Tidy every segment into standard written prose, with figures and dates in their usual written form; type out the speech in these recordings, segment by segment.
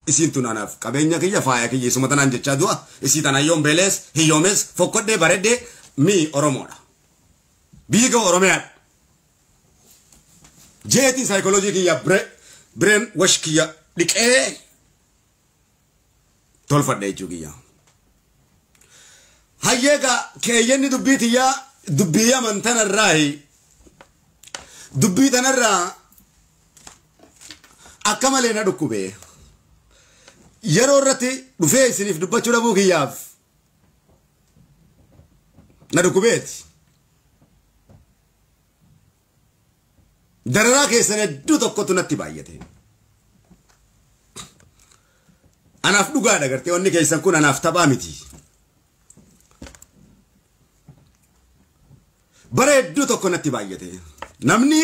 Isiin tun anaaf qabeenya kiyya faaya kiyya isuma tanaan jechaa du'a isii tanaan yoon beelees hiyyoomes fokkodhee bareddee mi Oromoodha. Biyyi koo Oromiyaadha. Jeetiin saayikooloojii kiyya bireen wash kiyya dhiqee tolfadhe jechuu kiyya. Hayyeegaa keeyyanni dubbii tiyyaa dubbii yaman tanarraayi dubbii tanarraa akka malee na dhukkube. Yeroo irratti dhufee isiniif dubbachuu dhabuu kiyyaaf na dhukkubeeti. Dararaa keessan hedduu tokkotu natti baay'ate. Anaaf dhugaadha gartee wanni keessan kun anaaf taphaa miti. Bara hedduu tokko natti baay'ate. Namni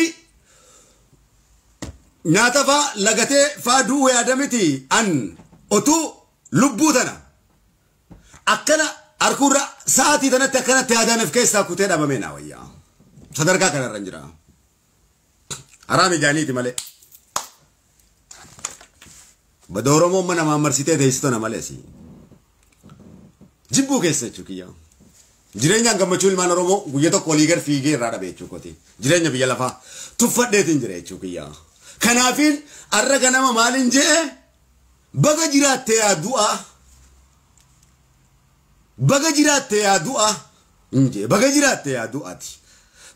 nyaata faa lagatee faa du'uu yaada miti an otuu lubbuu tana akkana harkuurra sa'aatii tanatti akkanatti yaadaniif keessaa kutee dhabamee naa wayyaa. Sadarkaa kanarra hin jira. Haraam ijaaniiti malee. Bada Oromoon mana maamarsitee teessitona malees. Jibbuu keessa jechuu kiyya. Jireenyaan gammachuu ilmaan Oromoo guyya tokko olii gar fiigee irraa dhabe jechuu kooti. Jireenya biyya lafaa tuffadheetiin jira jechuu kiyya. Kanaafiin har'a ganama maaliin je'e baga jiraatte yaa du'a. Baga jiraatte yaa du'a. Injee baga jiraatte yaa du'aati.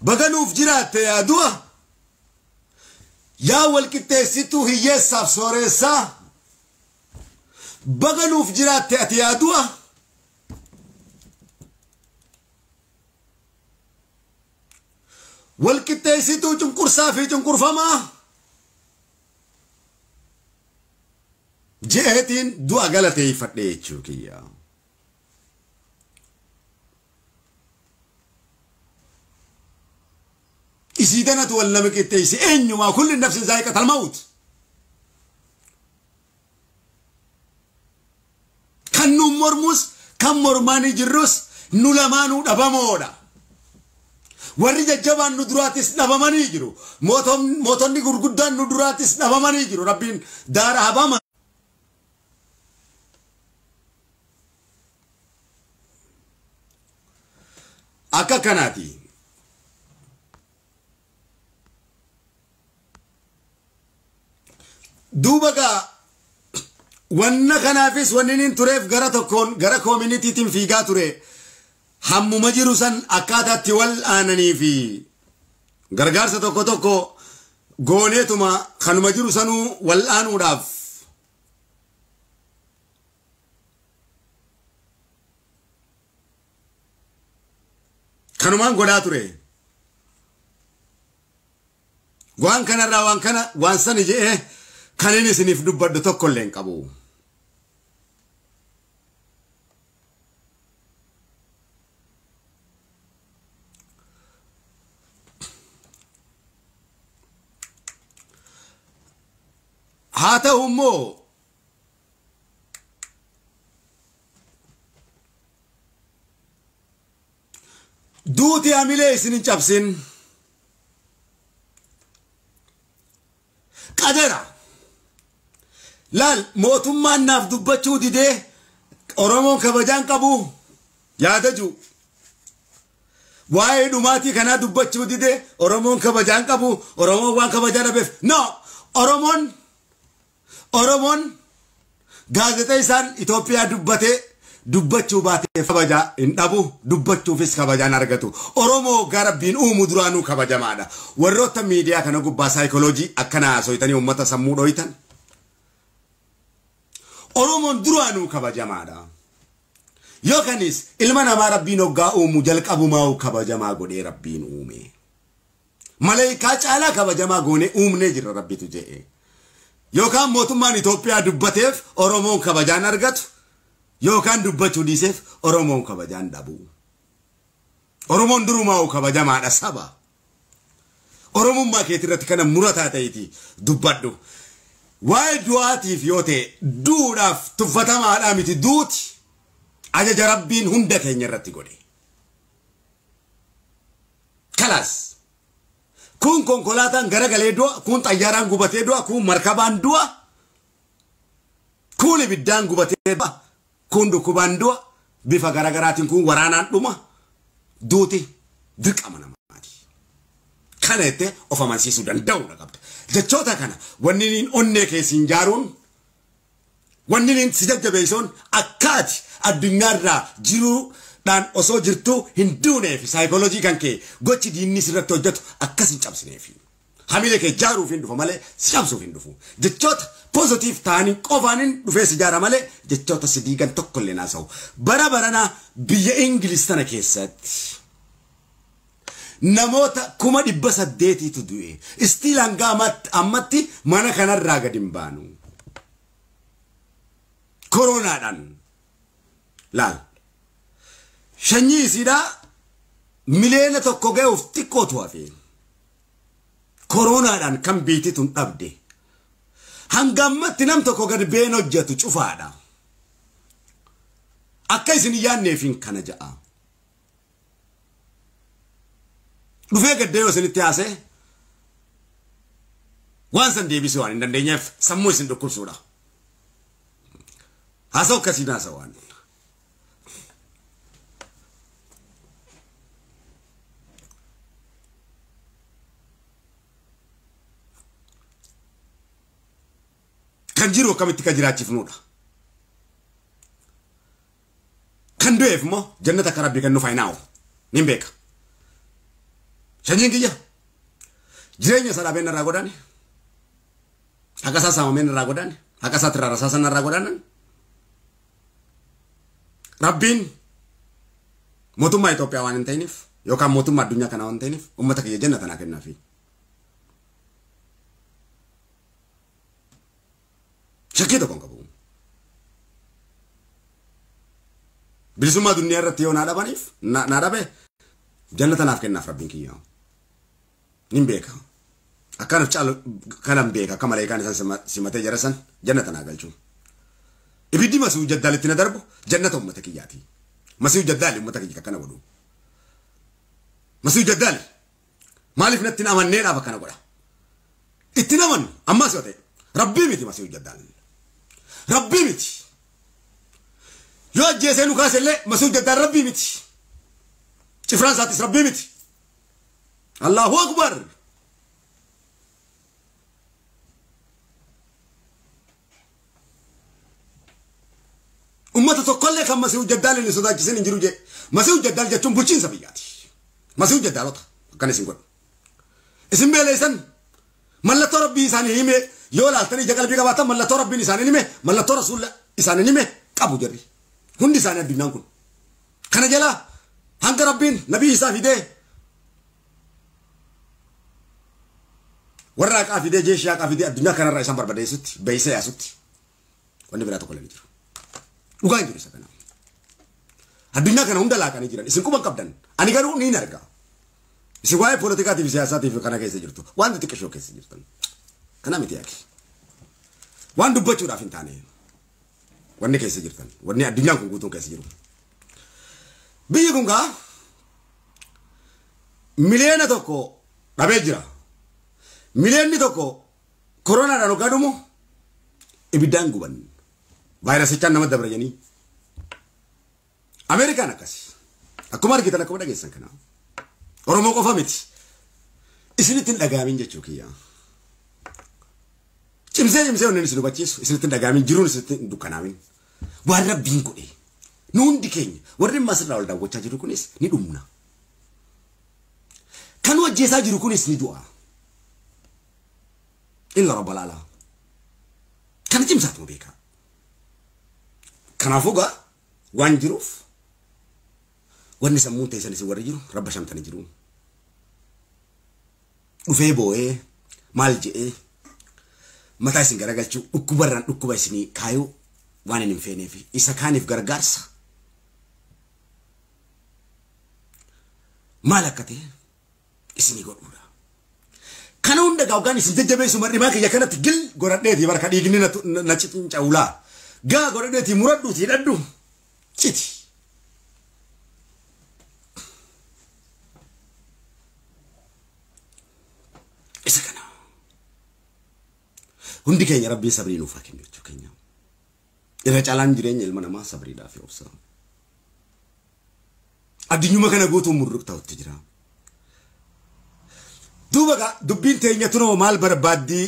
Baga nuuf jiraatte yaa du'a. Yaa walqixxeessituu hiyyeessaaf sooressaa. Baga nuuf jiraatte ati yaa du'a. Walqixxeessituu cunqursaa fi cunqurfamaa. Je'eetiin du'a galateeffadhe jechuu kiyya. Isii tanatu wal nama qixxeessi eenyumaa kulli nafsin zaa'iqatal mawut. Kan nu mormus kan mormaanii jirrus nu lamaanuu dhabamoodha. Warri jajjabaan nu duraatis dhabamanii jiru. Mootonni gurguddaan nu duraatis dhabamanii jiru. Rabbiin daara habama. Akka kanaati. Duuba gaa wanna kanaafis wanni inni tureef gara tokkoon gara koominitiitiin fiigaa ture. Hammuma jiru san akkaataatti wal aananii fi gargaarsa tokko tokko gooneetuma kanuma jiru sanuu wal aanuudhaaf kanumaan godhaa ture. Waan kanarraa waan kana waan sani je'ee kan inni isiniif dubbadhu tokko illee hin qabu. Haa ta'u immoo duuti hamilee isin hin cabsin. Qadara. Laal mootummaan naaf dubbachuu didee Oromoon kabajaan qabu yaadaju. Waa'ee dhumaatii kanaa dubbachuu didee Oromoon kabajaan qabu Oromoon waan kabajaa dhabeef. No! Oromoon gaazexaa isaan Itoophiyaa dubbatee dubbachuu baatee kabajaa hin dhabu dubbachuufis kabajaan argatu. Oromoo gara Rabbiin uumu duraanuu kabajamaadha. Warroota miidiyaa kana gubbaa saayikooloojii akkana haasoytanii uummata sammuu dhohitan. Oromoon duraanuu kabajamaadha. Yookaanis ilma namaa Rabbiin hoggaa uumu jalqabumaa kabajamaa godhee Rabbiin uume. Maleekaa caalaa kabajamaa goonee uumnee jira Rabbitu jedhe. Yookaan mootummaan Itoophiyaa dubbateef Oromoon kabajaan argatu. Yookaan dubbachuu dhiiseef Oromoon kabajaan dhabu. Oromoon durumaa kabajamaadha saba. Oromummaa keetii irratti kana murataa ta'eeti dubbadhu. Waa'ee du'aatiif yoo ta'e duudhaaf tuffatamaadhaa miti duuti ajaja Rabbiin hunda keenya irratti godhe. Kalaas. Kun konkolaataan garagalee du'a, kun xayyaaraan gubatee du'a, kun markabaan du'a, ibiddaan gubatee du'a. Kun dhukkubaan du'a. Bifa garaagaraatiin kun waraanaan dhuma. Duuti dirqama namaati. Kana jettee of amansiisuu danda'uudha qabda. Jechoota kana wanni niin onnee keessin jaaruun wanni niin si jajjabeessuun akka ati addunyaarraa jiruudhaan osoo jirtuu hin duuneef saayikooloojii kan kee gochi diinni sirratti hojjetu akkas hin cabsineef. Hamilee kee jaaruuf hin dhufu malee si cabsuuf hin dhufu. Jechoota pozitiif ta'anii qofaanin dhufee si jaara malee jechoota si diigan tokkollee naasa'u. Bara baranaa biyya Ingiliz tana keessatti namoota 800,000 du'e. Istiil hanga ammatti mana kanarraa gadi hin baanu. Koronaadhaan laal. Shanyii isiidhaa 1 miliyoona ga'uuf xiqqootu hafe. Koronaadhaan kan biitti tun dhabde. Hanga ammatti nam tokko gad been hojjetu cufaadha. Akka isin yaadneefin kana ja'a. Dhufee gaddee yoo isinitti haasee waan san deebisuu waan hin dandeenyeef sammuu isin dhukkubsuudha. Haasa'u akkasiin haasa'u waan. Kan jiru akkamitti kan jiraachifnudha. Kan du'eef immoo jannata akka rabbii kennuuf hainaa'u nin beeka. Sanyiin kiyya jireenya isaa dhaabeen irraa godaane, haqa isaa saamameen irraa godaane, haqa isaa tirraara sana irraa godaanan. Rabbiin mootummaa Itoophiyaa waan hin ta'iniif yookaan mootummaa addunyaa kanaa waan hin ta'iniif uummata kiyya jannata naa kennaafi. Shakkii tokko hin qabu. Bilisummaa duniyaa irratti yoo naa dhabaniif naa dhabe jannata naaf kennaaf rabbiin kiyya. Nin beeka. Akkanaaf caalu kanan beeka akka maleekaan isaan simatee jara san jannata naa galchu. Ibiddi Masiihuu Jaddaalitti na darbu jannata uummata kiyyaati. Masiihuu Jaddaali uummata kiyya akkana godhu. Masiihuu Jaddaali maaliif natti hin amanneedhaaf akkana godha? Itti hin amannu ammas yoo ta'e rabbii miti Masiihuu Jaddaali. Rabbii miti. Yoo ajjeesee nu kaase illee Masiihuu Jaddaal rabbii miti. Cifraan isaatis rabbii miti. Allahu Akbar. Ummata tokkollee kan Masiihuu Jaddaal hin sodaachisin hin jiru jee. Masiihuu Jaddaal jechuun bulchiinsa biyyaati. Masiihuu Jaddaalota akkana isin godhu. Isin beeleessan mallattoo rabbii isaanii hime yoo laaltanii ija qalbii qabaatan mallattoo rabbiin isaanii hime mallattoo rasuula isaanii hime qabu jarri. Hundi isaanii addunyaan kun. Kana jalaa hanga rabbiin nabii isaa fidee warra haqaa fidee jeeshii haqaa fidee addunyaa kanarraa isaan barbadeessutti beeksisa yaasutti wanni biraa tokko illee jiru. Dhugaa hin jiru isa kana. Addunyaa kana hunda laaqanii jiran isin quban qabdan ani garuu niin arga. Isin waa'ee poolitikaatiif siyaasaatiif kana keessa jirtu waan xixiqqishoo keessa jirtan. Kana miti yaaki. Waan dubbachuudhaaf hin taane wanni keessa jirtan wanni addunyaan kun guutuun keessa jiru. Biyyi kun gaa 1 miliyoona dhabee jira. 1 miliyoonni koronaadhaan hoggaa dhumu ibiddaan guban. Vaayirasichaan nama dabra jedhanii. Ameerikaan akkasi. Akkuma argitan akkuma dhageessan kana. Oromoo qofa miti. Isinitti hin dhaga'amin jechuu kiyya. Cimsee cimsee onneen isin hubachiisu isinitti hin dhaga'amin jiruun isinitti hin dukkanaamin. Waan rabbiin godhe. Nu hundi keenya warri ammaa asirraa ol daawwachaa jiru kunis ni dhumna. Kan hojjeessaa jiru kunis ni du'a. Illa rabbal alaa. Kana cimsaatu beeka. Kanaafuu gaa waan jiruuf wanni sammuun teessan isin warri jiru rabba shamtanii jiru. Dhufee boo'ee maal je'ee mataa isin garagalchuu dhukkubarraan dhukkuba isinii kaayuu waan hin feeneef isa kaaniif gargaarsa. Maal akka ta'e isinii godhuudha. Kana hunda gaa'ugaan isin jajjabeessu mar'imaa kiyya kanatti gil godhadheetii barka dhiigni na cinca'ulaa. Gaa godhadheetii muradhuutii hidhadhu citi. Isa kana. Hundi keenya rabbiin sabrii nuuf haa kennu jechuu keenya. Irra caalaan jireenya ilma namaa sabriidhaa fi obsa. Addunyuma kana guutuu murruq ta'utti jira. Duuba dubbiin teenya tunoo maal barbaaddii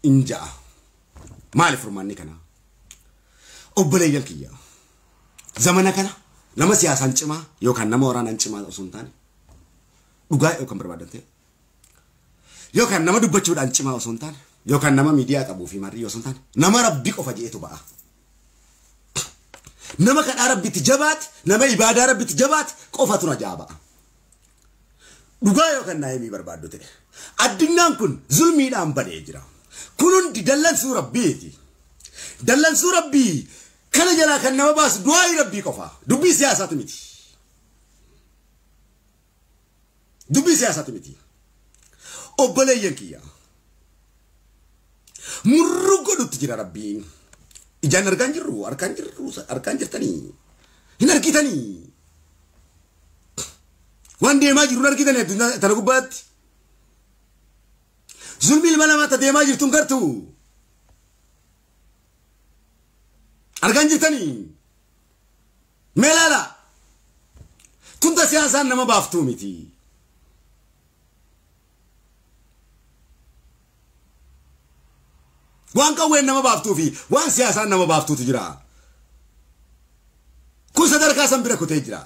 hin ja'a. Maali furmaanni kana? Obboleeyyan kiyya. Zamana kana nama siyaasaan cimaa yookaan nama waraanaan cimaa osoo hin taane dhugaa yookaan barbaadan ta'e yookaan nama dubbachuudhaan cimaa osoo hin taane yookaan nama miidiyaa qabuu fi marii osoo hin taane nama rabbi qofa jeetu ba'a. Nama kadhaa rabbitti jabaate, nama ibaadaa rabbitti jabaate qofatu na jaaba'a. Dhugaa yookaan naayimii barbaaddu ta'e. Addunyaan kun zulmiidhaan badee jira. Kun hundi dallansuu rabbiiti. Dallansuu rabbii kana jalaa kan nama baasu du'aa rabbii qofa. Dubbii siyaasaati miti. Dubbii siyaasaati miti. Obboleeyyan kiyya. Murru godhutti jira rabbiin. Ijaan argaan jirru, argaan jirru, argaan jirtanii. Hin argitanii. Waan deemaa jiru hin argitanii addunyaa tana gubbaatti. Zulmi ilma namaa ta deemaa jirtu hin gartu. Argaan jirtanii. Mee ilaala. Tunda siyaasaan nama baaftuu miti. Waan qawween nama baaftuu fi waan siyaasaan nama baaftuutu jira. Kun sadarkaa san bira kutee jira.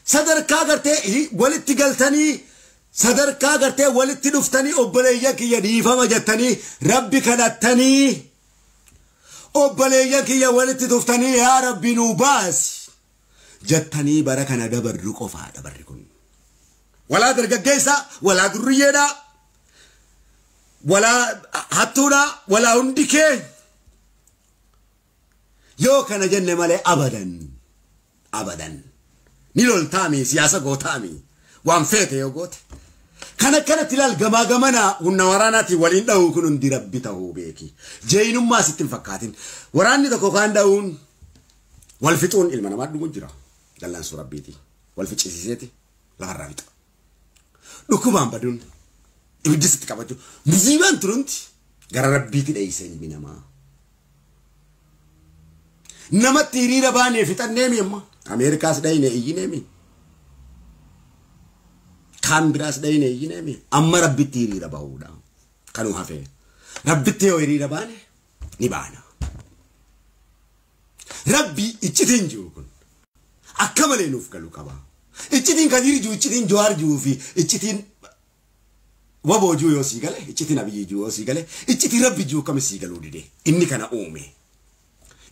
Sadarkaa gartee walitti galtanii sadarkaa gartee walitti dhuftanii obboleeyyan kiyya dhiifama jettanii rabbi kadhattanii obboleeyyan kiyya walitti dhuftanii yaa rabbi nuu baasi jettanii bara kana dabarru qofaadha barri kun. Walaa dargaggeessa, walaa durriyyeedha, walaa hattuudha, walaa hundi kee yoo kana jenne malee abadan abadan ni loltaami siyaasa gootaami waan feete yoo goote. Kana kanatti ilaal gamaa gamana humna waraanaatiin waliin dha'uu kun hundi rabbi ta'uu beeki. Jeenummaa sitti hin fakkaatin. Waraanni tokko kaan dha'uun wal fixuun ilma namaa dhumu jira. Dallansuu rabbiiti. Wal ficcisiiseeti lafarraa fixa. Dhukkubaan baduun ibiddi sitti qabachuu musiibaan turunti gara rabbiitti dheeyse ilmi namaa. Namatti hiriira baanee fixanneemi amma. Ameerikaas dhayine iyyineemi. Kaan biraas dhayine iyyineemi. Amma rabbitti hiriira bahuudha. Kanuu hafee. Rabbitti yoo hiriira baane ni baana. Rabbi iccitiin jiru kun akka malee nuuf galuu qaba. Iccitiin Kadiir jiru, iccitiin Jawaar jiruu fi iccitiin Waboo jiru yoo sii gale, iccitiin Abiyyi jiru yoo sii gale, iccitiin Rabbi jiru akkamitti sii galuu dide? Inni kana uume.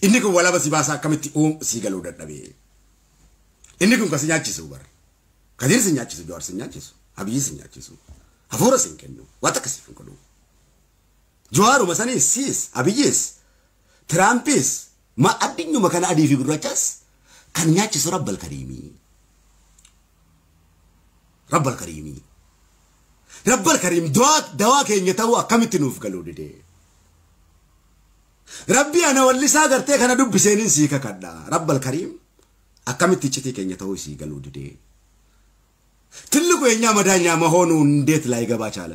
Inni kun walaba si baasaa akkamitti sii galuu dadhabe? Inni kun kan si nyaachisu bara. Kadiir si nyaachisu, Jawaar si nyaachisu, Abiyyi si nyaachisu, hafuura si hin kennu, waan takka siif hin godhu. Jawaaruma saniis, siis, Abiyyis, Tiraampis, ma addinyuma kana adii fi gurraachas kan nyaachisu Rabbal Kariimii. Rabbal Kariimii. Rabbal Kariim dawaa keenya ta'uu akkamitti nuuf galuu dide? Rabbi ana wallisaa gartee kana dubbiseenin sii kakadha. Rabbal Kariim akkamitti iccitii keenya ta'uu sii galuu dide? ትልቁ የኛ መዳኛ መሆኑ እንዴት ላይገባ ቻለ?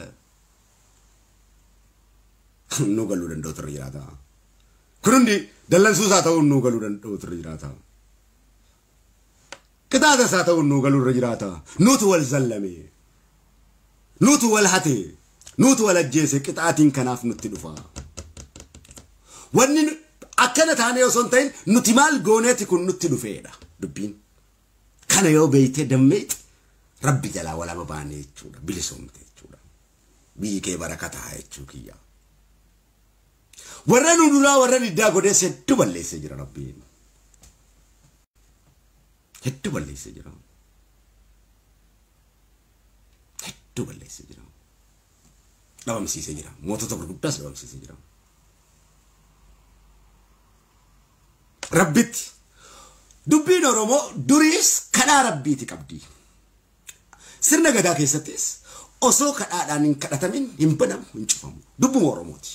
Nu galuu danda'u turre jiraata. Kun hundi dallansuu isaa ta'uu nu galuu danda'u turre jiraata. Qixaaxa isaa ta'uu nu galuu irra jiraata. Nutu wal zallame. Nutu wal hate. Nutu wal ajjeese qixaatiin kanaaf nutti dhufa. Wanni akkana taanee osoo hin ta'in nuti maal gooneeti kun nutti dhufeedha dubbiin. Kana yoo beeytee dammeetti rabbi jalaa walaba baane jechuudha. Bilisoomte jechuudha. Biyyi kee barakataa jechuu kiyya. Warra nu duraa warra diddaa godhees hedduu balleessee jira rabbiin. Hedduu balleessee jira. Hedduu balleessee jira. Dhabamsiisee jira. Mootota gurguddaas dhabamsiisee jira. Rabbitti dubbiin Oromoo duriis kadhaa rabbiiti qabdi. Sirna gadaa keessattis osoo kadhaadhaan hin kadhatamin hin banamu hin cufamu. Dubbuma Oromooti.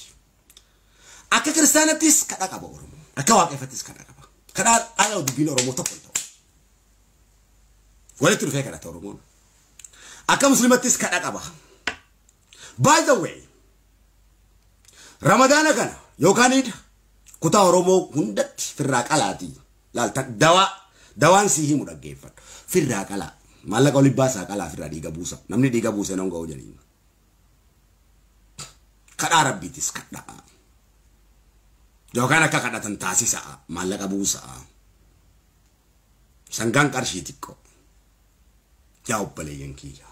Akka kiristaanattis kadhaa qaba Oromoo. Akka waaqeffattis kadhaa qaba. Kadhaa ala dubbiin Oromoo tokko hin ta'u. Walitti dhufee kadhata Oromoon. Akka musliimattis kadhaa qaba. By the way, Ramadaana kana yookaan iida Kutaa Oromoo hundatti firraa qalaatii. Laalta dawaa dawaan si himu dhaggeeffadhu. Firraa qalaa. Maallaqa olii baasaa qalaa firraa dhiiga buusa. Namni dhiiga buuse nan ga'u jedhanii. Kadhaa rabbiitis kadhaa. Yookaan akka kadhatan taasisaa maallaqa buusaa. Sangaan qarshii xiqqoo. Yaa obboleeyyan kiyya.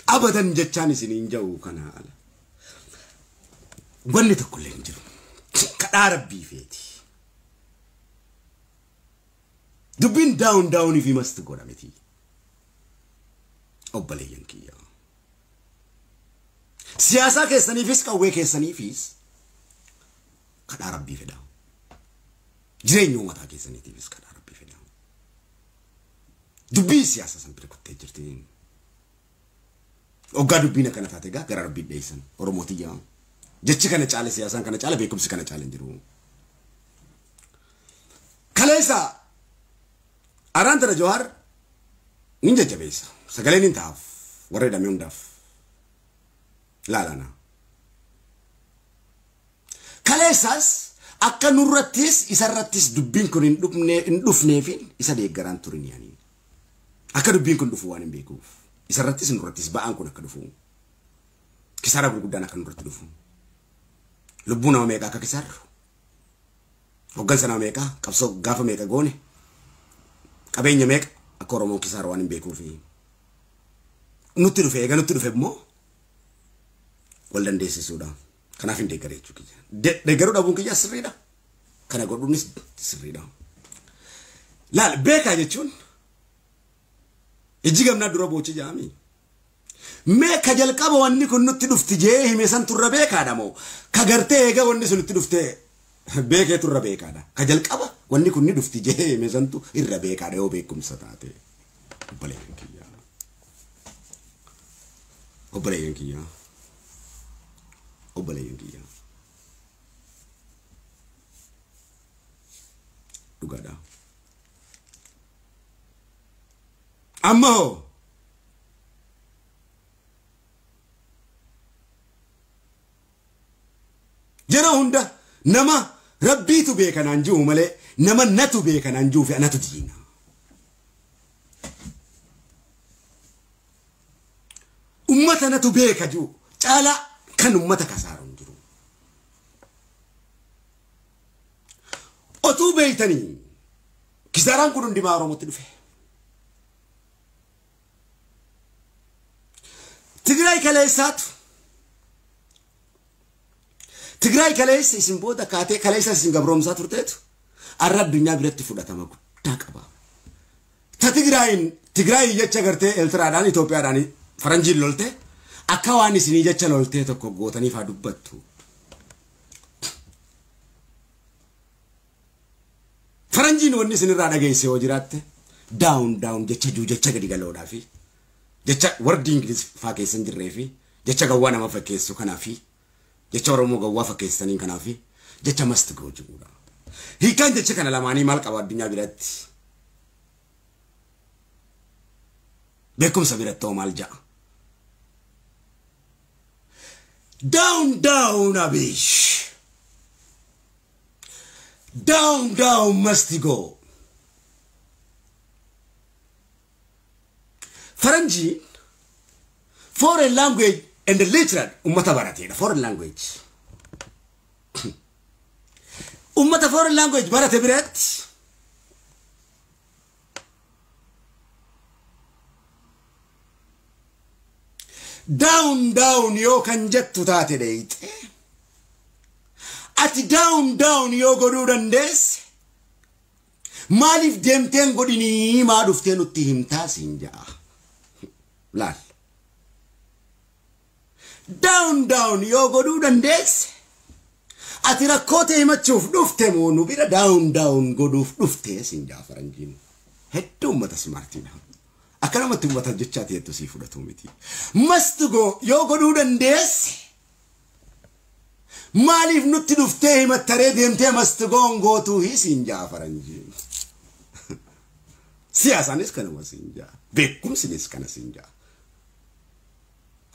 Abadan jechaan isiniin ja'u kana ala. Wanni tokkollee hin jiru. Kadhaa rabbii feeti. Dubbiin daawun daawunii fi masti godha miti. Obboleeyyan kiyya. Siyaasaa keessaniifis qawwee keessaniifis kadhaa rabbii fedha. Jireenya uummataa keessaniitiifis kadhaa rabbii fedha. Dubbii siyaasaa san bira kuttee jirti. Hoggaa dubbiin akkana taate egaa gara rabbii dheessan Oromootii yaa. Jechi kana caale siyaasaan kana caale beekumsi kana caale hin jiru. Kaleessa araan tana Jawaar nin jajjabeessa. Sagaleen hin ta'aaf warra hidhame hundaaf. Laalana. Kaleessas akka nurrattis isarrattis dubbiin kun hin dhufneef isa deeggaraan turin yaani. Akka dubbiin kun dhufu waan hin beekuuf. Isarrattis nurrattis ba'aan kun akka dhufu. Kisaara gurguddaan akka nurratti dhufu. Lubbuu nama meeqa akka kisaarru. Hoggansa nama meeqa qabsoo gaafa meeqa goone. Qabeenya meeqa akka Oromoon kisaaru waan hin beekuuf. Nutti dhufe eega nutti dhufe immoo wal dandeessisuudha. Kanaaf hin deeggaree jechuu kiyya. Deeggaruu dhabuun kiyya sirriidha. Kana godhuunis sirriidha. Laal beekaa jechuun ijji gamnaa dura boochi jaami. Mee ka jalqaba wanni kun nutti dhufti jee hime san turra beekaadha moo ka gartee eega wanni sun nutti dhufte beekee turra beekaadha. Ka jalqaba wanni kun ni dhufti jee hime santu irra beekaadha yoo beekumsa taate. Obboleeyyan kiyya. Obboleeyyan kiyya. Obboleeyyan kiyya. Dhugaadha. Amma hoo yeroo hunda nama rabbiitu beekanaan jiru malee nama natu beekanaan jiru fi anatu diina. Ummata natu beeka jiru caalaa kan ummata kasaaru hin jiru. Otuu beeytanii kisaaraan kun hundimaa Oromootti dhufe. Tigraay kaleessaatu Tigraay kaleessa isin booda kaatee kaleessa isin gabroomsaa turteetu arra addunyaa biratti fudhatama guddaa qaba. Ta Tigraayin jecha gartee Eertiraadhaan Itoophiyaadhaan faranjiin lolte akka waan isinii jecha loltee tokko gootaniif haa dubbattu. Faranjiin wanni isinirraa dhageesse yoo jiraatte daawun daawun jecha juu jecha gadi galoodhaa fi jecha wardi Ingiliz faa keessa hin jirree fi jecha gawwaa nama fakkeessu kanaa fi jecha Oromoo gawwaa fakkeessaniin kanaa fi jecha masti ga'u jiruudha. Hiikaan jecha kana lamaanii maal qaba addunyaa biratti? Beekumsa biratti hoo maal ja'a? Down down Abish. Down down must go. Faranjiin foreign language and the literate ummata barateedha. Foreign language. Ummata foreign language barate biratti down down yoo kan jettu taate dheeyxe. Ati down down yoo godhuu dandeesse maaliif deemteen godhinii maa dhuftee nutti himtaa siin ja'a. Laal. Down down yoo godhuu dandeesse ati rakkoo ta'e himachuuf dhufte moo nu bira down down godhuuf dhuftee siin ja'a faranjiin. Hedduu uummata smartiidha. Akka namatti uummata jechaa ta'etu sii fudhatu miti. Must go yoo godhuu dandeesse maaliif nutti dhuftee himattaree deemtee must goon gootuu siin ja'a faranjiin. Siyaasaanis kanuma siin ja'a. Beekumsinis kana siin ja'a.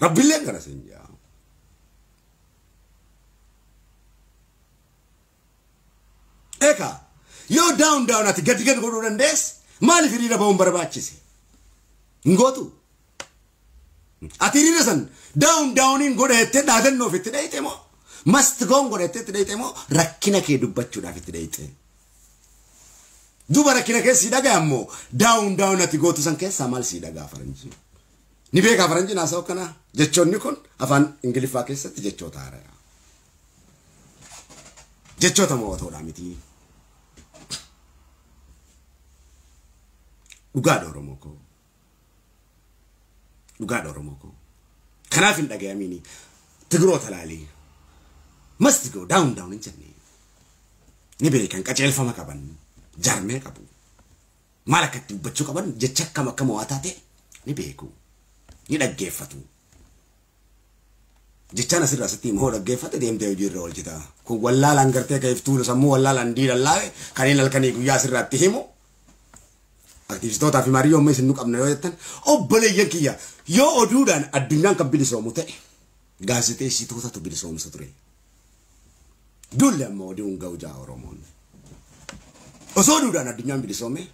Rabbiilleen kana siin ja'a. Beeka yoo down down ati gadi gadi godhuu dandeesse maaliif hiriira ba'uun barbaachise? Hin gootu. Ati hiriira san down downiin godha jettee dhaadannoof itti dhayite moo? Must goon godha jettee itti dhayite moo? Rakkina kee dubbachuudhaaf itti dhayite. Duuba rakkina kee sii dhagaya ammoo down down ati gootu san keessaa maal sii dhagaa faranjii? Ni beekaa faranjiin haasa'u kana jechoonni kun afaan Ingiliffaa keessatti jechoota haaraa. Jechoota mo'atoodha miti. Dhugaadha Oromoo koo. Dhugaadha Oromoo koo. Kanaaf hin dhagayamini. Tigiroota laalii. Must go down down hin jenne. Ni beekan qajeelfama qaban. Jarmee qabu. Maal akka itti dubbachuu qaban jecha akkam akka mo'ataa ta'e ni beeku. Ni dhaggeeffatu. Jechaan asirraa sitti immoo dhaggeeffate deemtee hojii irra oolchita. Kun wallaalaan gartee ka iftuulu sammuu wallaalaan diilallaawe kanneen halkanii guyyaa asirraatti himu. Aktiivistootaa fi marii yommuu isin nu qabna yoo jettan obboleeyyan kiyya yoo oduudhaan addunyaan kan bilisoomu ta'e gaazexeessitootatu bilisoomsa ture. Duulli amma oduun ga'u jaa Oromoon. Osoo oduudhaan addunyaan bilisoome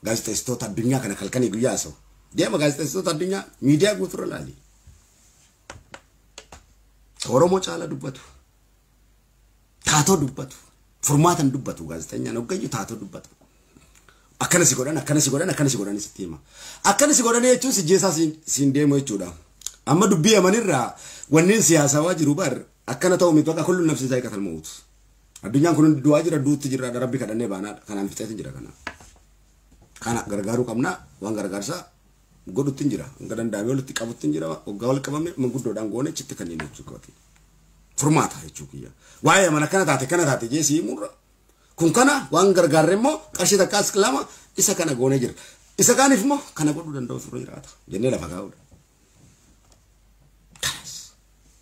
gaazexeessitoota addunyaa kana halkanii guyyaa haasa'u. Deema gaazexeessitoota addunyaa miidiyaa guutuurra laali. Oromoo caala dubbatu. Taatoo dubbatu. Furmaatan dubbatu gaazexeenyaan hoggayyuu taatoo dubbatu. Akkana si godhan akkana si godhan akkana si godhan sitti hima. Akkana si godhan jechuun si jeesaa siin deemu jechuudha. Amma dubbii yamanirraa wanneen siyaasawaa jiru bar akkana ta'u miti bakka kullu nafsi zaa'iqatal mawut. Addunyaan kun hundi du'aa jira duutti jira rabbi kadhannee baanaadha. Kanaan fixeetin jira kana. Kana gargaaruu qabna waan gargaarsaa godhutti hin jira. Hanga danda'ame walitti qabutti hin jira. Waggaa wal qabame manguddoodhaan goone achitti kanneen jechuu qabate. Furmaata jechuu kiyya. Waa'ee mana kana taate kana taate jee sii murra. Kun kana waan gargaarre immoo qarshii takkaas lama isa kana goonee jira. Isa kaaniif immoo kana godhuu danda'u turre jiraata. Jennee lafa kaa'uudha. Kanas.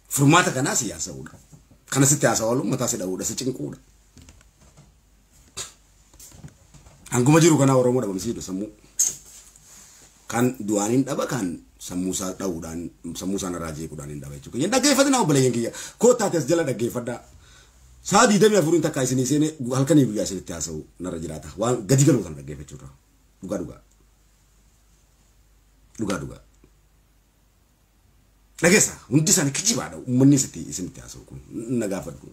Furmaata kanaa siyaasa'uudha. Kana sitti haasa'u oolu mataa si dha'uudha si cinquudha. Hanguma jiru kana Oromoo dhabamsiidha sammuu. Kan du'aan hin dhaba kan sammuu isaa dha'uudhaan sammuu isaa irraa jeequudhaan hin dhaba jechuudha. Dhaggeeffatina obboleeyyan kiyya. Kottaa as jala dhaggeeffadhaa. Sa'a 24 takka isinii seene halkanii guyyaa isinitti haasa'u narra jiraata. Waan gadi galuu kana dhaggeeffachuudha. Dhugaa dhugaa. Dhugaa dhugaa. Dhageessa hundi isaanii kijibaadha. Uummanni isinitti haasa'u kun na gaafadhu.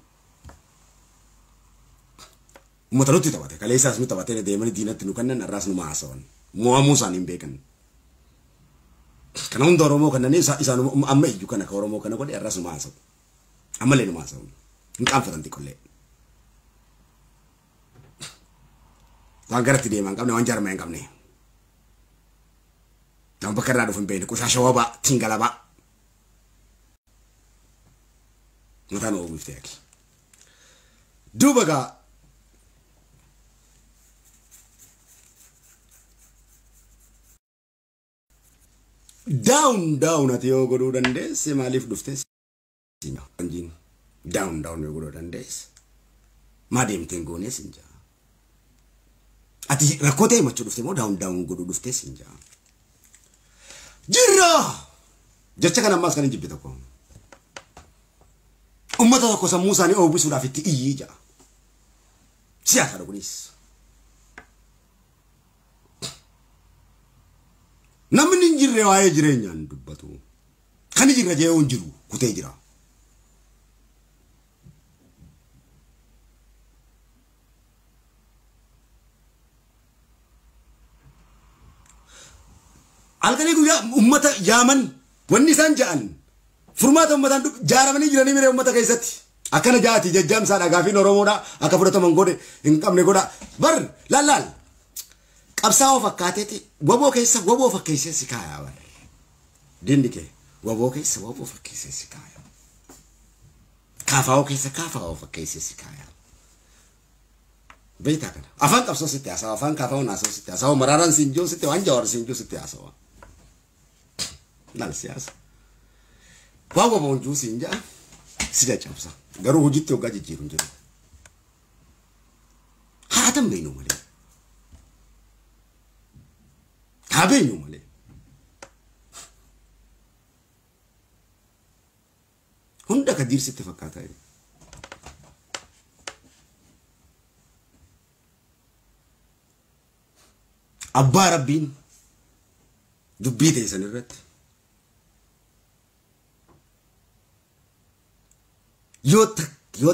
Uummata nutti taphate kaleessaas nu taphatee deemanii diinatti nu kennan har'aas nu haasawan. Mo'amuu isaanii hin beekan. Kana hunda Oromoo kanneen isaan amma iyyuu kana ka Oromoo kana godhe har'aas nu haasa'u. Ammallee nu haasa'u. Hin qaanfatan xiqqollee. Waan garatti deeman qabne waan jarmaa hin qabne. Nama bakka irraa dhufu hin beekne qushaasha wabaa tingalabaa. Mataan oomiftee akki. Duuba gaa down down ati yoo godhuu dandeesse maaliif dhuftee siin down down yoo godhuu dandeesse maa deemteen goonee siin jaa. Ati rakkoo ta'e machuu dhuftee moo down down godhuu dhuftee siin jaa. Jirra! Jecha kana ammaas kan hin jibbe tokko. Uummata tokko sammuu isaanii oomisuudhaaf itti iyyii jaa. Siyaasaadha kunis. Namni hin jirre waa'ee jireenyaan dubbatu. Kan jirra jee hin jiru kutee jira. Halkanii guyyaa uummata yaaman wanni isaan ja'an furmaata uummataan jaaramanii jiranii miree uummata keessatti. Akkana jaati jajjaamsaadha gaafiin Oromoodha akka fudhataman godhe hin qabne godha. Bar laal qabsaa'oo fakkaateeti waboo keessa waboo fakkeessee si kaayaa bar. Diinni kee waboo keessa waboo fakkeessee si kaayaa. Kaafaa'oo keessa kaafaa'oo fakkeessee si kaayaa. Beektaa kana afaan qabsoo sitti haasawa afaan kaafaa'oon haasawaa sitti haasawa maraaraan siin jiru sitti waan jawaar siin jiru sitti haasawa. Laal siyaasa. Waan waboon jiru siin ja'a si caccabsa. Garuu hojiitti hoggaa jijjiiru hin jiru. Haa tan beeknu malee. Haa beeknu malee. Hunda ka diirsitti fakkaataa jiru. Abbaa Rabbiin dubbii teessan irratti yoo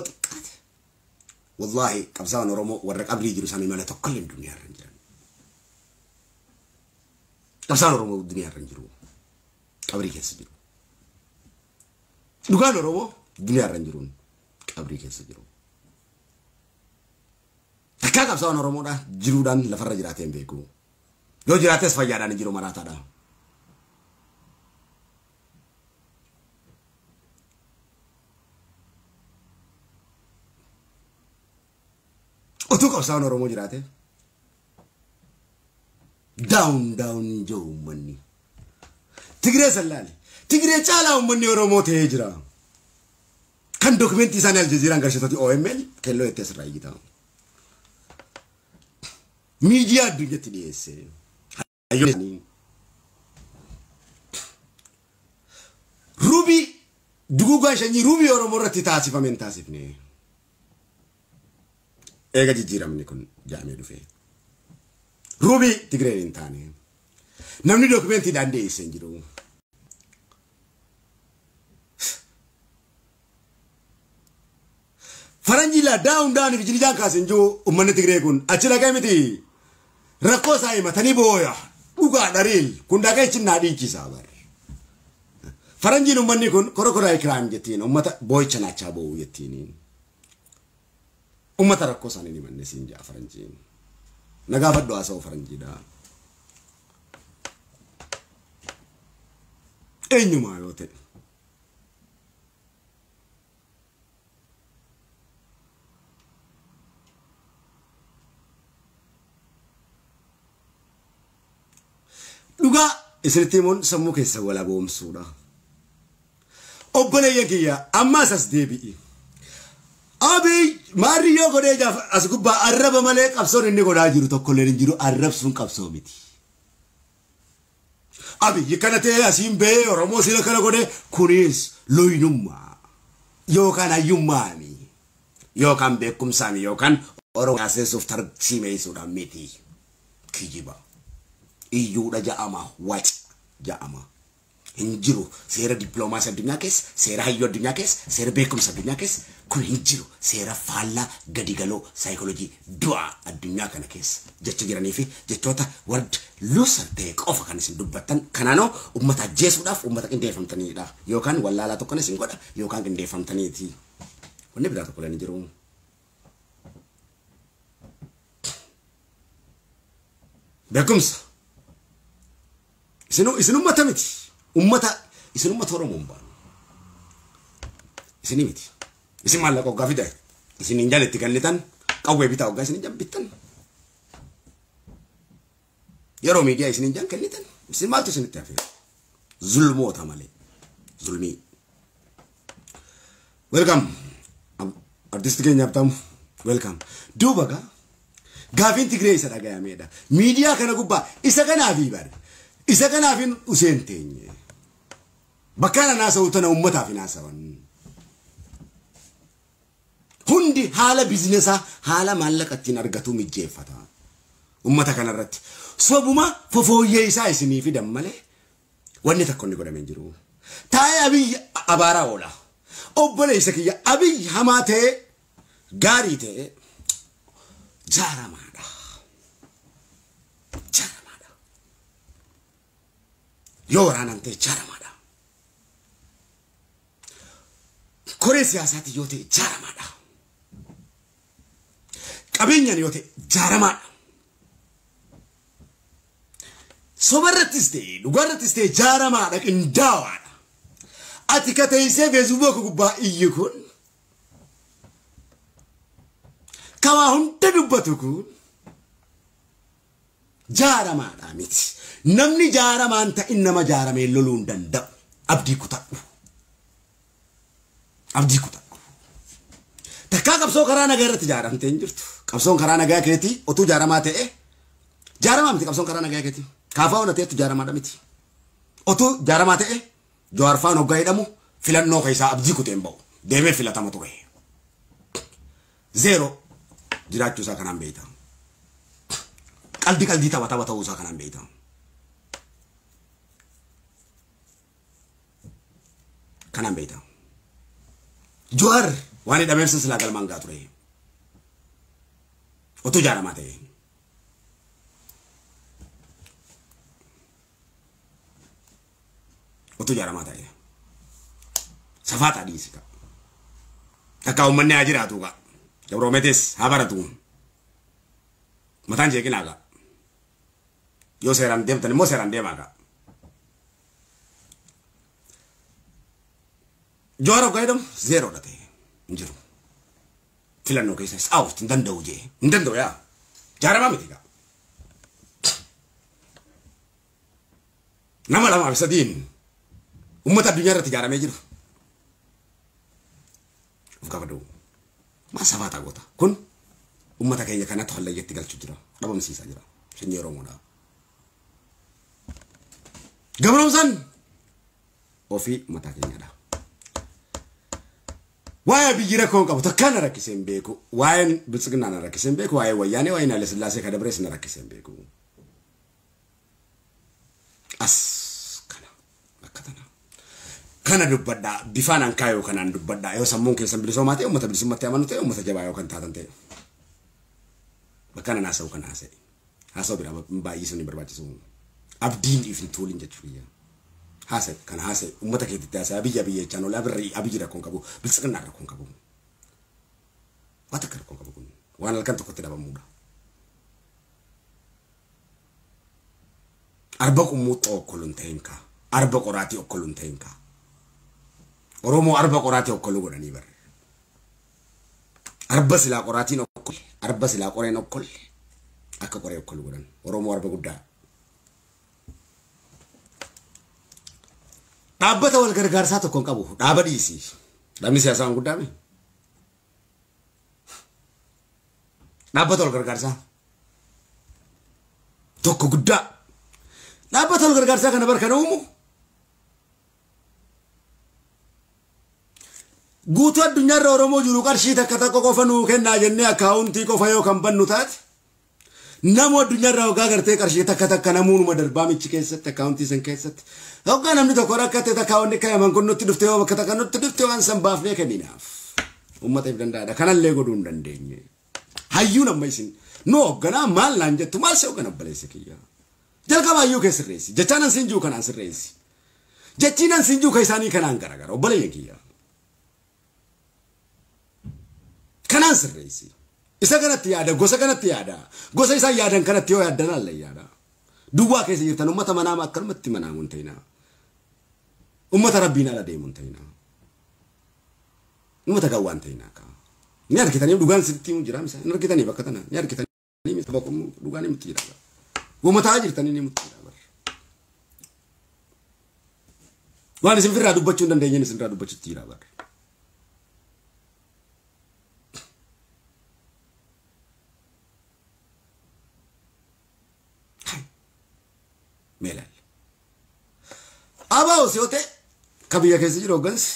xiqqaate wallaahi qabsaa'aan Oromoo warra qabrii jiru isaanii malee tokkollee duniyaa irra hin jiran. Qabsaa'aan Oromoo duniyaa irra hin jiru. Qabrii keessa jiru. Dhugaan Oromoo duniyaa irra hin jiru. Qabrii keessa jiru. Takkaa qabsaa'aan Oromoodha jiruudhaan lafarra jiraatee hin beeku. Yoo jiraates fayyaadhaan hin jiru maraataadha. Utuu qabsaa'aan Oromoo jiraate daawun daawun jiru uummanni. Tigree sallaale. Tigree caalaa uummanni Oromoo ta'ee jira. Kan dokumentii isaanii Aljazeeraan garshitooti OMN kelloo itti asirraa eegita. Miidiyaa addunyaatti dhiyeesse. Rubii duguugaa shanyii rubii Oromoo irratti taasifame hin taasifne. Eega jijjiiramni kun jaamee dhufe. Rubii Tigreen hin taane. Namni dokumentiidhaan dhiyeesse hin jiru. Faranjii laa daawun daawun fi jilijaan kaasen jiru uummanni Tigree kun achi dhaqee miti. Rakkoo isaa himatanii booya. Dhugaa dhariil kun dhaqee chinnaa dhiichisaa bar. Faranjiin uummanni kun korokoraa kiraam jettiin uummata boo'icha naachaa boo'u jettiin. Uummata rakkoo isaanii ni manne siin jaa faranjiin. Nagaa fadhu haasa'u faranjiidha. Eenyumaa yoo ta'e. Dhugaa isinitti himuun sammuu keessa walaboomsuudha. Obboleeyyan kiyya ammaas as deebi'i. Abiy maarriyyoo godhee jaaf as gubbaa arraba malee qabsoon inni godhaa jiru tokkollee hin jiru arrabsuun qabsoo miti. Abiy kana ta'ee asiin ba'ee Oromoo sila kana godhee kunis looyinummaa yookaan hayyummaami yookaan beekumsaami yookaan Oromoo yaaseessuuf tarsiimeessuudhaan miti kijiba. Iyyuudha ja'ama waca ja'ama. Hin jiru seera dippiloomaasii addunyaa keessa seera hayyuu addunyaa keessa seera beekumsa addunyaa keessa kun hin jiru seera faallaa gadi galoo saayikooloojii du'aa addunyaa kana keessa jecha jiranii fi jechoota ward luusar ta'e qofa kan isin dubbattan kanaanoo uummata ajjeesuudhaaf uummata qindeeffamtaniidha yookaan wallaalaa tokko isin godha yookaan qindeeffamtaniiti. Wanni biraa tokko hin jiru. Beekumsa isin uummata miti. Ummata isin ummata Oromoo hin baanu. Isin miti. Isin maallaqa hoggaa fidaa. Isin hin jaalatti kennitan qawwee bitaa hoggaa isin hin jaallattan. Yeroo miidiyaa isin hin jaan kennitan. Isin maaltu isinitti hafe? Zulmoota malee. Zulmii. Welcome. Artisti keenya Habtaamu. Welcome. Duuba gaa gaafiin Tigree isa dhagayameedha. Miidiyaa kana gubbaa isa kanaafi bare. Isa kanaafin useen teenye. Bakka kana naasa'u tana uummataaf hin haasawan. Hundi haala biizinesaa haala maallaqa ittiin argatu mijeeffata. Uummata kanarratti. Sobuma fofooyyee isaa isinii fidan malee wanni tokko inni godhamee hin jiru. Taa'ee Abiy abaaraa oola. Obboleessa kiyya Abiy hamaa ta'e gaarii ta'e jaaramaadha. Jaaramaadha. Yoo waraanaan ta'e jaaramaadha. Koree siyaasaati yoo ta'e jaaramaadha. Qabeenyaan yoo ta'e jaaramaadha. Sobarrattis ta'e dhugaarrattis ta'e jaaramaadha qindaawaadha. Ati ka teessee feesbuuka gubbaa iyyi kun kawaa hunda dubbatu kun jaaramaadha miti. Namni jaaramaan ta'in nama jaaramee loluu hin danda'u. Abdii kutadhu. Abdii kutadhu. Takkaa qabsoo karaa nagaa irratti jaaramtee hin jirtu. Qabsoon karaa nagaa keetii otuu jaaramaa ta'e jaaramaa miti qabsoon karaa nagaa keetii. Kaafaa ona ta'etu jaaramaadha miti. Otuu jaaramaa ta'e Jawaar faan hoggaa jedhamu filannoo keessaa abdii kutee hin ba'u. Deemee filatama ture. Zeero jiraachuu isaa kanaan beekta. Qalbii qalbii tapha tapha ta'uu isaa kanaan beekta. Kanaan beekta. Jawaar waan hidhameef silaa galmaan gaa ture. Otoo ijaaramaa ta'e. Otoo ijaaramaa ta'e. Safaaxaa dhiisi ka. Takka uummanni haa jiraatu ka. Gabroometis haa baratu. Mataan jeeqinaa ka. Yoo seeraan deemtan immoo seeraan deemaa ka. Jawaar hoggaa jedhamu zeeroodha ta'e hin jiru. Filannoo keessa is out hin danda'u jee hin danda'u yaa. Jaaramaa miti ka. Nama lamaaf sadiin uummata addunyaa irratti ijaaramee jiru. Of gaafadhu. Maa safaaxaa goota. Kun uummata keenya kanatti hallayyatti galchuu jira. Dhabamsiisaa jira. Sanyii Oromoodha. Gabroomsaan ofii mataa keenyadha. Waa'ee biyyi rakkoo hin qabu takka na rakkisee hin beeku. Waa'een Biltsiginnaa na rakkisee hin beeku. Waa'ee Wayyaanee waa'ee Haile Sillaasee ka dabrees na rakkisee hin beeku. As kana akka tana. Kana dubbadhaa bifaan ankaayoo kanaan dubbadhaa yoo sammuun keessan bilisoomaa ta'e uummata bilisummaatti amanu ta'e uummata jabaa yoo kan taatan ta'e. Bakka nan haasa'u kan haasa'e. Haasa'u biraa baay'isuun hin barbaachisu. Abdiin if hin tuulin jechuudha. Haasa'e kan haasa'e uummata keetitti haasa'e biyya biyya jechaan oolaa birrii abiyyi rakkoon qabu biltsiginnaa rakkoon qabu. Waan takka rakkoon qabu kun waan halkan tokkotti dhabamuudha. Arba qummuuxxoo okkoluun ta'een kaa. Arba qoraatii okkoluun ta'een kaa. Oromoo arba qoraatii okkoluu godhanii barre. Arba silaa qoraatiin okkolle. Arba silaa qoreen okkolle. Akka qoree okkoluu godhan. Oromoo arba guddaa. Dhaabbata wal gargaarsaa tokko hin qabu. Dhaaba dhiisi. Dhaabni siyaasaa waan guddaa mi? Dhaabbata wal gargaarsaa tokko guddaa. Dhaabbata wal gargaarsaa kana bar kana uumu guutuu addunyaarra Oromoo jiru qarshii takka takka qofa nuu kennaa jennee akkaawuntii qofa yoo kan bannu taate namoo addunyaarra hoggaa gartee qarshii takka takka namuunuma darbaa michi keessatti akkaawuntii san keessatti hoggaa namni tokko rakkate takka wanni kayaman kun nutti dhufte yoo bakka takka nutti dhufte waan san baafnee kenninaaf. Uummata if danda'aadha. Kanallee godhuu hin dandeenye. Hayyuun amma isin nu hogganaa maal naan jettu maal si hoggana obboleessa kiyya. Jalqaba hayyuu kee sirreessi. Jechaan an siin jiru kanaan sirreessi. Jechiin an siin jiru ka isaanii kanaan garagara obboleeyyan kiyya. Kanaan sirreessi. Isa kanatti yaada gosa kanatti yaada. Gosa isaan yaadan kanatti yoo yaaddan alla yaada. Duwwaa keessa jirtan uummata manaama akkanumatti manaamu hin ta'inaa. Uummata rabbiin ala deemu hin ta'inaa. Uummata gawwaa hin ta'inaa kaa. Ni argitanii dhugaan sirriitti himu jira misa. Ni argitanii bakka tana. Ni argitanii misa bakka dhugaan himutti jira. Uummata jirtanii ni himutti jira. Waan isin firraa dubbachuu hin dandeenye isin irraa dubbachuutti jira bara. Meelaal. Abaa osoo ta'e ka biyya keessa jiru hooggansi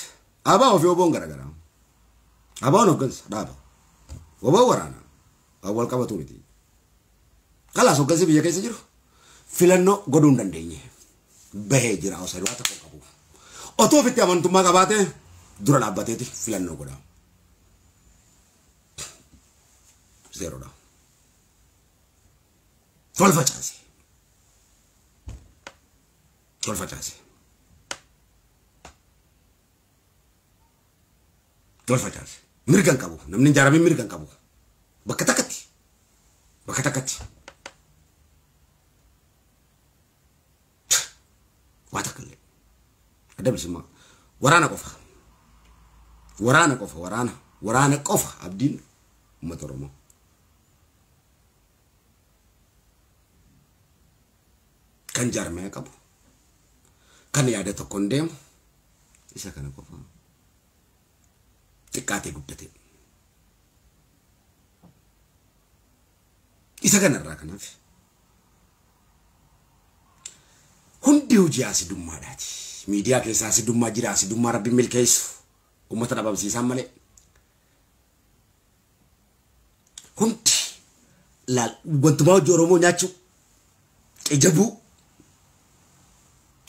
abaa ofii oboon garagara. Abaan hooggansa dhaaba. Oboon waraana. Waan wal qabatu miti. Kalaas hooggansi biyya keessa jiru filannoo godhuu hin dandeenye. Bahee jira osoo waa tokko qabu. Otoo ofitti amantummaa qabaate dura dhaabbateeti filannoo godha. Zeeroodha. Tol facaase. Tol facaase. Tol facaase. Mirga hin qabu. Namni hin ijaaramin mirga hin qabu. Bakka takkatti. Bakka takkatti. Waa takka illee. Adda bilisummaa. Waraana qofa. Waraana qofa. Waraana. Waraana qofa abdiin uummata Oromoo. Kan jaarmaya qabu. Kan yaada tokkoon deemu. Isa kana qofa. Xiqqaatee guddatee. Isa kanarraa kanaaf. Hundi hojii asidummaadhaati. Miidiyaa keessa asidummaa jira asidummaa rabbiin milkeessu. Uummata dhabamsiisaan malee. Hundi laal wantumaa hojii Oromoo nyaachuu Qijabuu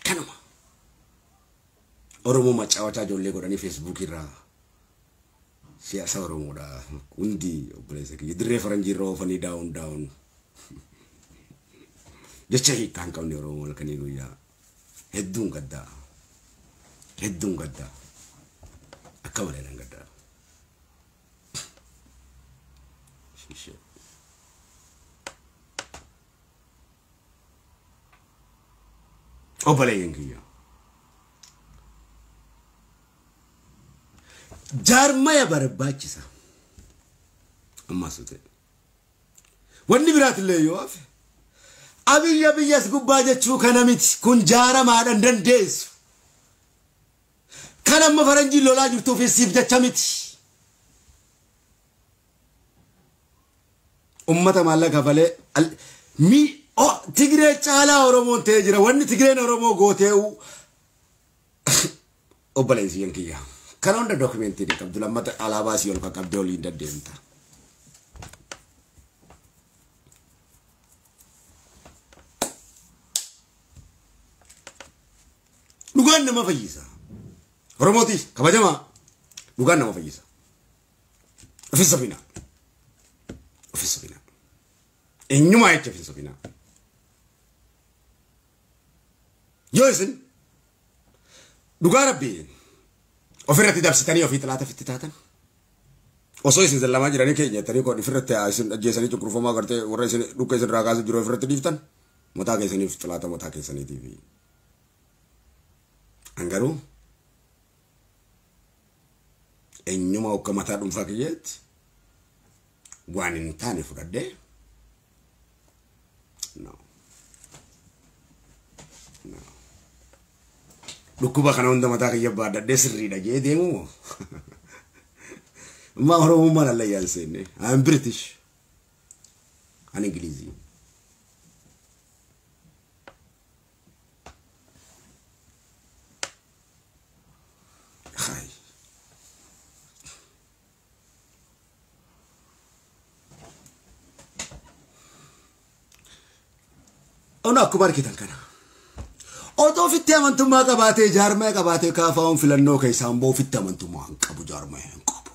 kanuma Oromoo macaawachaa ijoollee godhanii Feesbuukii irraa siyaasa Oromoodha hundi obboleessa kiyya dirree faranjii irra oofanii daawun daawun jecha hiikkaa hin qabne Oromoo halkanii guyyaa hedduun gaddaa hedduun gaddaa akka malee nan gaddaa. Shit. Obboleeyyan kiyya. Jaarmaya barbaachisa. Ammas ta'e. Wanni biraatillee yoo hafe abiyya biyyas gubbaa jechuu kana miti kun jaaramaadhaan dandeessu. Kan amma faranjiin lolaa jirtuuf siif jecha miti. Ummata maallaqa kafalee mi Tigree caalaa Oromoon ta'ee jira. Wanni Tigreen Oromoo gootee'u obboleessi kiyya. Kana hunda dookumentii ni qabdu lammata alaabaa asii ol qaqqabdee oliin deddeemta. Dhugaan nama fayyisa. Oromootiif kabajamaa dhugaan nama fayyisa. Ofin safina. Ofin safina. Eenyumaa jecha ofin safina. Yoo isin dhugaa rabbii ofirratti dabsitanii ofii xilaata ofitti taatan osoo isin zallamaa jiranii keenya jettanii kun ofirratti isin ajjeesanii cunqurfamaa gartee warra isin dhukka isin irraa kaasee jiru ofirratti dhiiftan mataa keessaniif xilaata mataa keessaniitiif. An garuu eenyuma akka mataa dhuunfaa kiyyeetti waan hin taane fudhadhee no. No. Dhukkuba kana hunda mataa kiyya baadhadhee sirriidha jee deemu moo? Amma Oromummaan allayyaan seenne. I am British. Ani Ingilizii. Hai. Ona akkuma argitan kana. Otoo ofitti amantummaa qabaatee jaarmaya qabaatee kaafaa'uun filannoo keessaan boo ofitti amantummaa hin qabu jaarmaya hin qabu.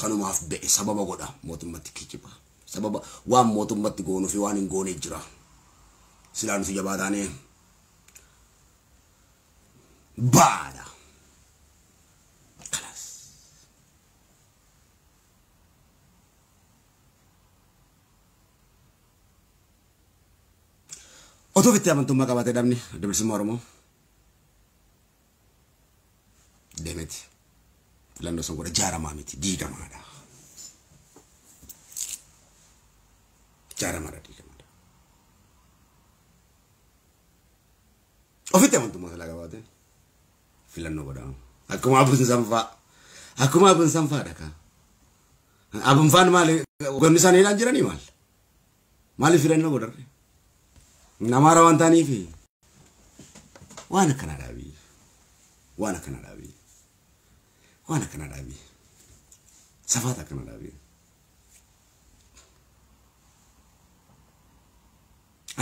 Kanumaaf ba'e sababa godha mootummatti kijiba. Sababa waan mootummatti goonuu fi waan hin goone jira. Silaa nuti jabaa taanee baadha. Kalas. Otoo ofitti amantummaa qabaatee dhabni adda bilisummaa Oromoo deemeti filannoo sun godha jaaramaa miti diigamaadha. Jaaramaadha diigamaadha. Ofitti amantummaa silaa qabaatee filannoo godha. Akkuma abun sanfaa akkuma abun sanfaadha kaa. Abun faan maali gonni isaanii hidhaan jiranii maal? Maaliif filannoo godharre? Namaara waan ta'aniif waan akkana dhaabii waan akkana dhaabii waan akkana dhaabii safaata akkana dhaabii.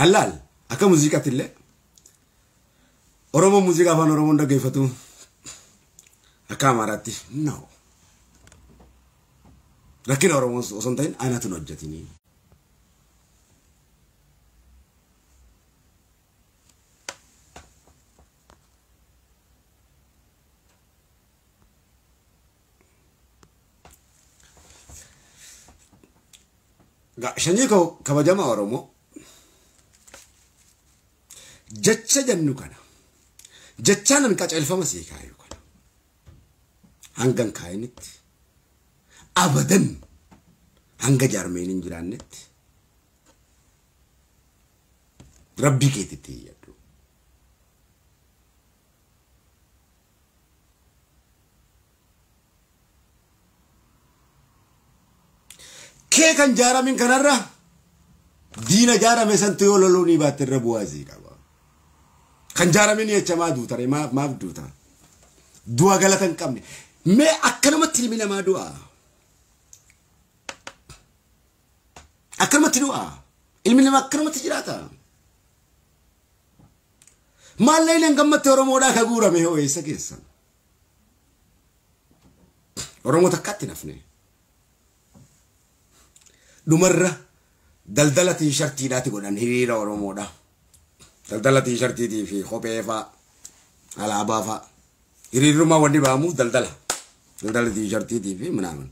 Allaal akka muuziqaatti illee Oromoon muuziqaa afaan Oromoon dhaggeeffatu akka Amaaraatti no. Rakkina Oromoon osoo hin ta'in anatu hin hojjetinii. Sanyii kabajamaa Oromoo jecha jennu kana jechaan an qaceelfama sii kaayu kana hangan kaayinitti abadan hanga jaarmeen hin jiraannetti rabbii keetitti iyyadhu. Kee kan jaaramin kanarra diina jaarame santu yoo loluu ni baatte irra bu'aa sii qaba. Kan jaaramin jechamaa duuta ree maaf duuta? Du'a galata hin qabne. Mee akkanumatti ilmi namaa du'a? Akkanumatti du'a? Ilmi namaa akkanumatti jiraata? Maalleen gammatti Oromoodhaa ka guurame hoo eessa geessan? Oromoo takkaatti nafne. Dhumarra daldala tiishartiidhaati godhan hiriira Oromoodha. Daldala tiishartiitii fi kophee fa'a, alaabaa fa'a. Hiriirummaa wanni ba'amuuf daldala. Daldala tiishartiitii fi minaamin.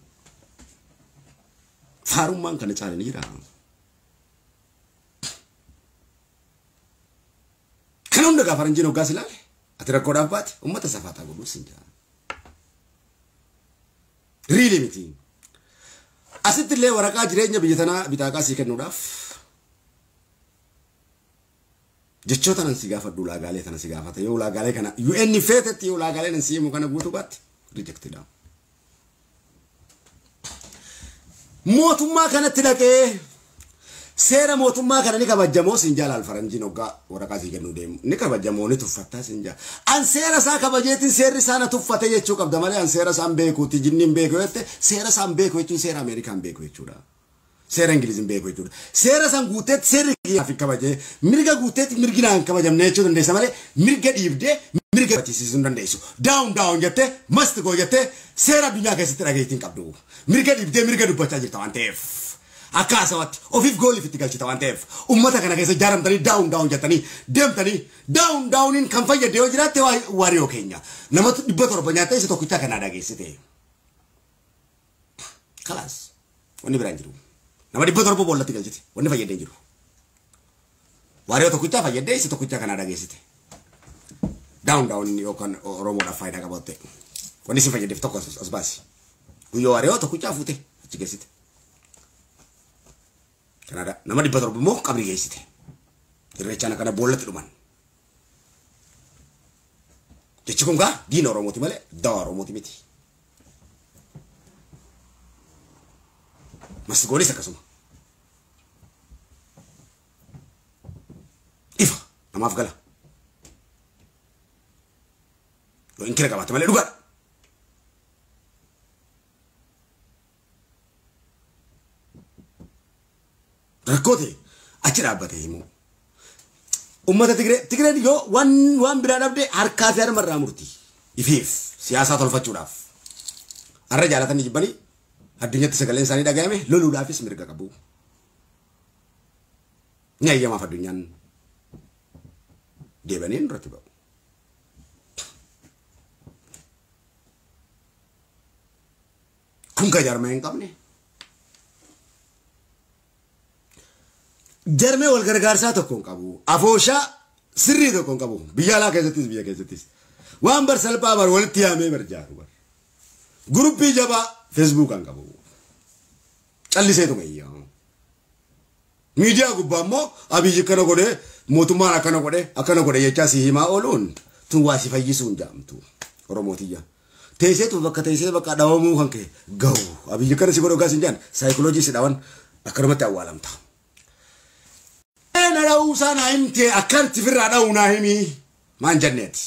Faarummaan kana caalanii jira. Kana hunda gaafa faranjiin hoggaas ilaale ati rakkoodhaaf baate uummata safaataa godhuus hin jira. Riili miti. Asitti illee waraqaa jireenya biyya tanaa bitaaqaa sii kennuudhaaf jechoota nan si gaafadhu ulaagaalee tana si gaafata yoo ulaagaalee kana UN feetetti yoo ulaagaalee nan si himu kana guutuu baatte rejectidha. Mootummaa kanatti dhaqee seera mootummaa kana ni kabajamoo siin jaalaal faranjiin hoggaa waraqaa sii kennuu deemu ni kabajamoo ni tuffattaa siin jaala. An seera isaa kabajeetiin seerri isaa na tuffate jechuu qabda malee an seera isaan beekuuti jinniin beeku jette seera isaan beeku jechuun seera Ameerikaan beeku jechuudha. Seera Ingiliziin beeku jechuudha. Seera isaan guuteetti seerri kiyyaaf hin kabajee mirga guuteetti mirgi naan kabajamne jechuu dandeessa malee mirga dhiibdee mirga bachiisisuu hin dandeessu. Daawun daawun jettee masti goo jettee seera addunyaa keessatti dhageettiin qabdu. Mirga dhiibdee mirga dubbachaa jirta waan ta'eef. Akka haasawatti ofiif gooliif itti galchita waan ta'eef uummata kana keessa ijaaramtanii daawun daawun jettanii deemtanii daawun daawuniin kan fayyade yoo jiraatte waariyoo keenya namatu 700 nyaattee isa tokkichaa kanaa dhageessite. Kalaas wanni biraan jiru. Nama 700 boollatti galchite wanni fayyadee jiru. Waariyoo tokkichaa fayyadee isa tokkichaa kanaa dhageessite. Daawun daawun yookaan Oromoodhaaf faayidaa qabatte wanni isin fayyadeef tokko as baasi. Guyyoo waariyoo tokkichaa fuute achi geessite. Kanaadha nama 700 immoo qabrii geessite. Irreechaan akkana boollatti dhuman. Jechi kun gaa diina Oromooti malee dawaa Oromooti miti. Masgoonis akkasuma. Ifa namaaf gala. Yoo inkira qabaate malee dhugaadha. Rakkoo ta'e achi dhaabbatee himu. Uummata Tigree Tigreen yoo waan biraa dhabde harkaa fi harmarraa murti. Ifiif siyaasaa tolfachuudhaaf. Har'a jaalatanii jibbanii addunyatti sagaleen isaanii dhaga'ame loluudhaafis mirga qabu. Ni ayyamaaf addunyaan deebanii nurratti ba'u. Kun ka jaarmaa hin qabne. Jarmee wal gargaarsaa tokko hin qabu. Afooshaa sirrii tokko hin qabu. Biyya alaa keessattis biyya keessattis. Waan bar salphaa bar walitti yaamee bar jaaru bar. Guruppii jabaa Feesbuukaan qabu. Calliseetuma iyyaa. Miidiyaa gubbaa immoo Abiyyi akkana godhee mootummaan akkana godhe jechaa si himaa ooluun tun waa si fayyisuu hin jedhamtu. Oromootiyya. Teesseetu bakka teessee bakka dhawamuu kan ka'e gahu. Abiyyi akkana si godhe hoggaa si hin jedhan saayikooloojii si dhawan akkanumatti awwaalamta. Na dha'uusaa naa himtee akkanatti firraa dha'uu naa himii maan jenneeti.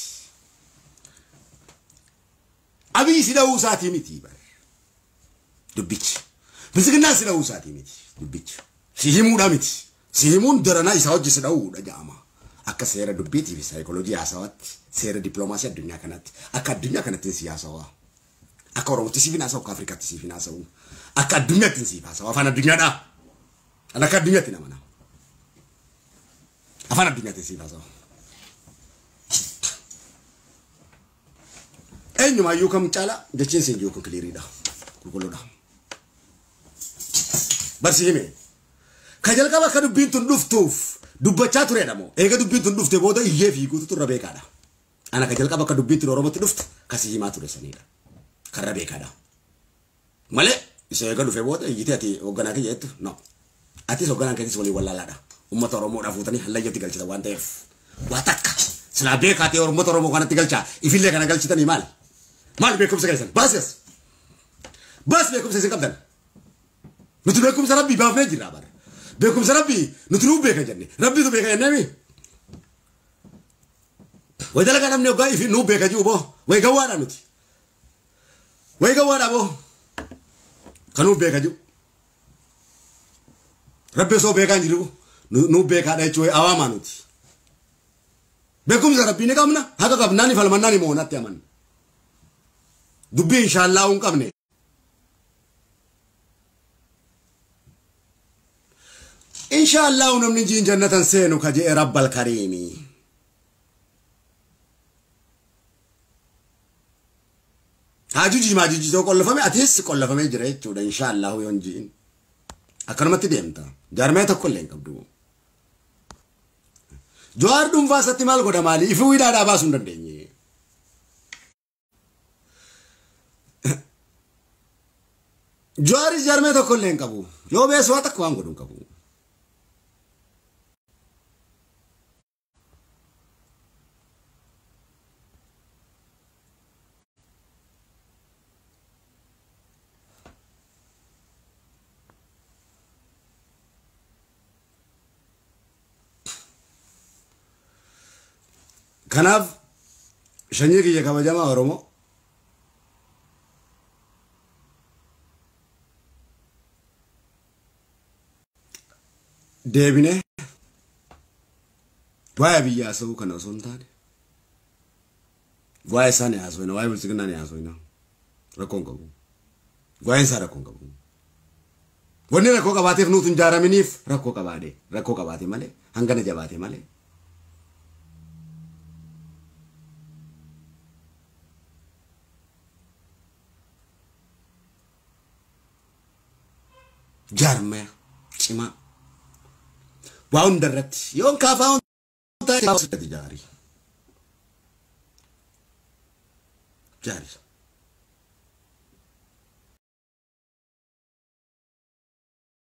Abiyyi si dha'uu isaatii miti bare dubbichi. Bilisiginnaan si dha'uu isaatii miti dubbichi. Si himuudha miti. Si himuun daranaa isaa hojii si dha'uudha jedhama. Akka seera dubbiitii fi saayikooloojii haasawaatti seera dippiloomaasii addunyaa kanaatti akka addunyaa kanatti si haasawaa. Akka Oromootti siif hin haasa'u akka Afrikaatti siif hin haasa'u. Akka addunyaatti siif haasawaa afaan addunyaadhaa. Akka addunyaatti nama nama. Afaan addunyaatti siif haasawaa. Eenyumaayyuu kam caalaa jechiin siin jiru kun kiliiriidha. Qulqulluudha. Barsi hime. Ka jalqaba akka dubbiin tun dhuftuuf dubbachaa turedha moo? Eega dubbiin tun dhufte booda iyyee fiiguutu turra beekaadha. Ana ka jalqaba akka dubbiin tun Oromootti dhuftu kasi himaa ture saniidha. Karra beekaadha. Malee isa eega dhufe booda iyyitee ati hoogganaa kiyya jettu no. Atis hoogganaan keetis waliin wallaalaadha. Uummata Oromoodhaaf fuutanii hallayyatti galchita waan ta'eef. Waa takka silaa beekaa ta'e uummata Oromoo kanatti galchaa ifillee kana galchitanii maali? Maal beekumsa keessan? Baas Baas beekumsa isin qabdan. Nuti beekumsa Rabbii baafnee jirra bara. Beekumsa Rabbii nuti nuuf beeka jenne. Rabbiitu beeka jenneemi. Way dalagaa namni hoggaa ifi nuuf beeka jiru boo. Way gawwaadha nuti. Way gawwaadha boo. Kan nuuf beeka jiru. Rabbi osoo beekaa hin jiru nuuf beekaadha jechuun awaamaa nuti. Beekumsa rabbii ni qabna, haqa qabnaa ni falmannaa ni moonatti amanna. Dubbii inshaallaa hin qabne. Inshaallaa namni jiin jannatan seenu ka je'e rabbal kariimi. Haajuji maajujii ta'uu qollofame atis qollofamee jira jechuudha inshaallaa yoon jiin. Akkanumatti deemta. Jaarmee tokko illee hin qabdu. Jawaar dhuunfaa isaatti maal godha maali? Ifuu hidhaadhaa baasuu hin dandeenye. Jawaaris jaarmee tokko illee hin qabu. Yoo beesu waa takka waan godhu hin qabu. Kanaaf sanyii kiyya kabajamaa Oromoo deebinee waa'ee biyyaa haasa'uu kana osoo hin taane waa'ee isaa ni haasofna, waa'ee bilchiginaa ni haasofna. Rakkoo hin qabu. Waa'een isaa rakkoo hin qabu. Wanni rakkoo qabaateef nuti hin jaaraminiif rakkoo qabaate rakkoo qabaate malee hangana jabaate malee. Jaarmaya cimaa waa hunda irratti yoon kaafaa hundaa jaari jaari.